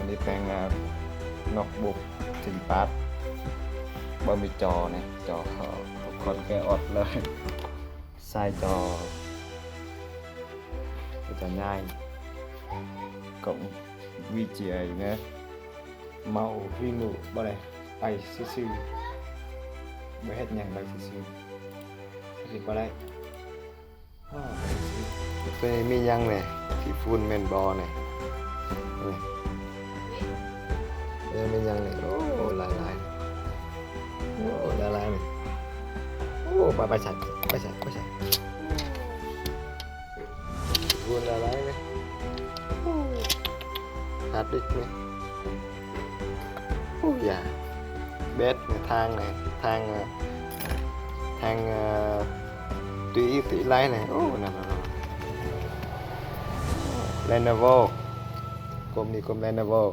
ນີ້ແປງ ອ່າ ໂນ້ດບຸກ ThinkPad ບໍ່ມີຈໍນີ້ ຈໍ ເຂົາ ທຸກຄົນແກະອອກເລີຍ ໃສ່ຈໍ ກໍຈະງ່າຍ ກໍ VGA ເນາະ ເມົາ Vimo ບໍ່ໄດ້ ໄປຊື່ໆ ບໍ່ເຮັດຫຍັງ ໄປຊື່ໆ ເຮັດບໍ່ໄດ້. ໂຕນີ້ມີຫຍັງແດ່? ຂີ້ຝຸ່ນແມ່ນບໍ່ນີ້? ນີ້ ເອີ ມີຫຍັງນີ້? ໂອ້ ຫຼາຍໆ ໂອ້ ຫຼາຍໆນີ້ ໂອ້ ໄປ ໄປໃສ? ໄປໃສ? ໄປໃສ? ຝຸ່ນຫຼາຍໆນີ້ ໂອ້ ຮາດດິສນີ້ ໂອ້ ຢາ ແບັດນີ້ ທາງນີ້ ທາງ ເອີ ທາງ ເອີ ຕຸຍ ຕຸຍໄລນີ້ ໂອ້ ນັ້ນ Lenovo ກົມນີ້ ກົມ Lenovo